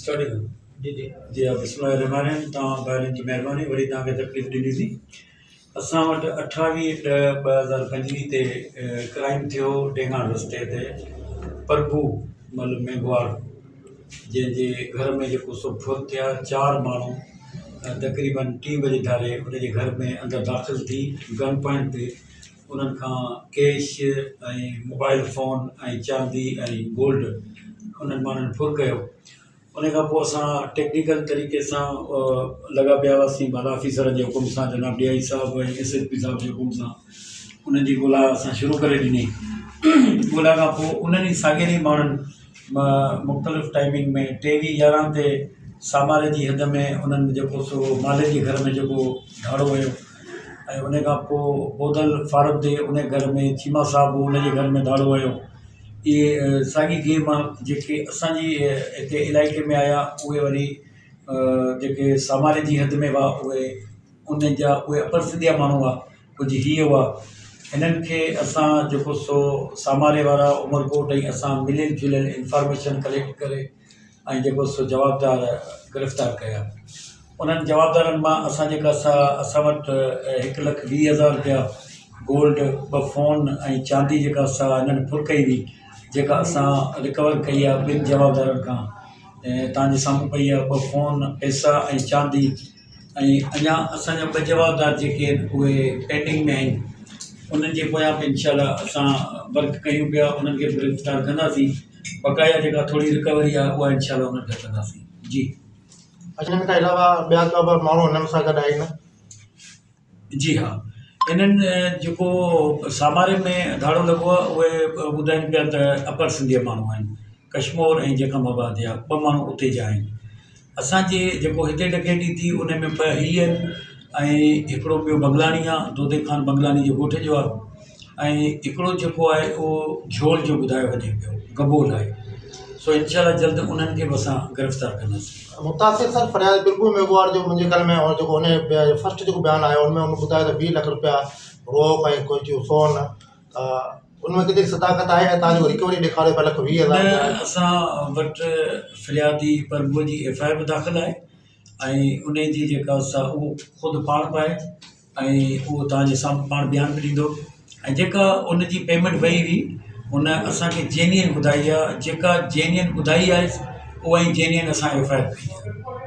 Starting جي جي جي ها بسم الله الرحمن الرحيم توهان ڀائرن جي مهرباني وري توهان کي تڪليف ڏني سين اسان وٽ 28 ڏهه 2025 تي ڪرائم ٿيو ڊينگاڻ رستي تي پرڀو مل ميگهواڙ جنهن جي گهر ۾ جيڪو سو ڦر ٿيا چار ماڻهو تقريبن ٽين بجي ڌاري ان جي گهر ۾ اندر داخل ٿي گن پوائنٽ تي انهن کان ڪيش ۽ موبائل فون ۽ چاندي ۽ گولڊ انهن ماڻهن ڦر ڪيو. ان کان پوء اسان ٽيڪنيڪل طريقي سان لڳا پيا هئاسين بالا آفيسرن جي حڪم سان جناب ڊي I صاحب ۽ ايس ايس پي صاحب جي حڪم سان انهن جي ڳولا اسان شروع ڪري ڏني. ڳولا کان پوء انهن ئي ساڳين ئي ماڻهن مختلف ٽائمنگ ۾ 23 11 تي ساماري جي حد ۾ انهن جيڪو سو مالهي جي گهر ۾ جيڪو ڌاڙو هنيو. ۽ ان کان پوء بودل فارم تي ان گهر ۾ چيما صاحب هو ان جي گهر ۾ ڌاڙو هنيو. اهي ساڳي گيم جيڪي اسانجي هتي علائقي ۾ آيا اهي وري جيڪي ساماري جي حد ۾ هئا اهي ان جا اهي اپر سنڌ جا ماڻهو هئا ڪجهه هيء هئا هنن کي اسان جيڪو سو ساماري وارا عمرڪوٽ ۽ اسان مليل جليل انفارميشن ڪليڪٽ ڪري ۽ جيڪو سو جوابدار گرفتار ڪيا. انهن جوابدارن مان اسان جيڪا سا اسان وٽ هڪ لک 20 هزار روپيا گولڊ، ٻه فون ۽ چاندي جيڪا سا هنن ڦر ڪئي هئي جيڪا اسان رڪور ڪئي آهي ٻن جوابدارن کان ۽ توهان جي سامهون پئي آهي ٻه فون پئسا ۽ چاندي ۽ اڃا اسان جا ٻه جوابدار جيڪي آهن اهي پينڊنگ ۾ آهن انهن جي پويان به انشاء الله اسان ورڪ ڪيون پيا انهن کي به گرفتار ڪنداسين. بقايا جيڪا ٿوري رڪوري آهي اها انشاء الله انهن کان ڪنداسين جي. انهن کان علاوه ٻيا ڪا به ماڻهو انهن سان گڏ آهن؟ جي ها انهن جيڪو ساماري ۾ ڌاڙو لڳو آهي اهي ٻڌائين پيا ته اپر سنڌ جا ماڻهو آهن ڪشمور ۽ جيڪب آباد جا ٻه ماڻهو اتي جا آهن. اسان جي جيڪو هتي ڊڪيتي ٿي ان ۾ ٻه هي آهن ۽ هڪڙو ٻيو بنگلاڻي آهي دودي خان بنگلاڻي جي ڳوٺ جو آهي ۽ هڪڙو جيڪو آهي اهو جهول جو ٻڌايو وڃي پيو گبول آهي سو انشاء الله جلد انهن کي به اسان گرفتار ڪنداسين. متاثر سر فرياد پرڀو ميگهواڙ جو منهنجي خيال ۾ جيڪو ان فرسٽ جيڪو بيان آيو ان ۾ ان ٻڌايو ته 20 لک روپيا روڪ ۽ ڪجهه سون ته ان ۾ ڪيتري صداقت آهي ۽ توهان جيڪو رڪوري ڏيکاريو پيا لک 20 هزار نه اسان وٽ فريادي پرڀوء جي ايف I R به داخل آهي ۽ ان جي جيڪا سا اهو خود پاڻ به آهي ۽ اهو توهان جي سامهون پاڻ بيان به ڏيندو ۽ جيڪا ان جي پيمينٽ وئي هئي ان اسان کي جينين ٻڌائي آهي جيڪا جينين ٻڌائي آهي اها ئي جينين اسان ايف I R ڪئي آهي.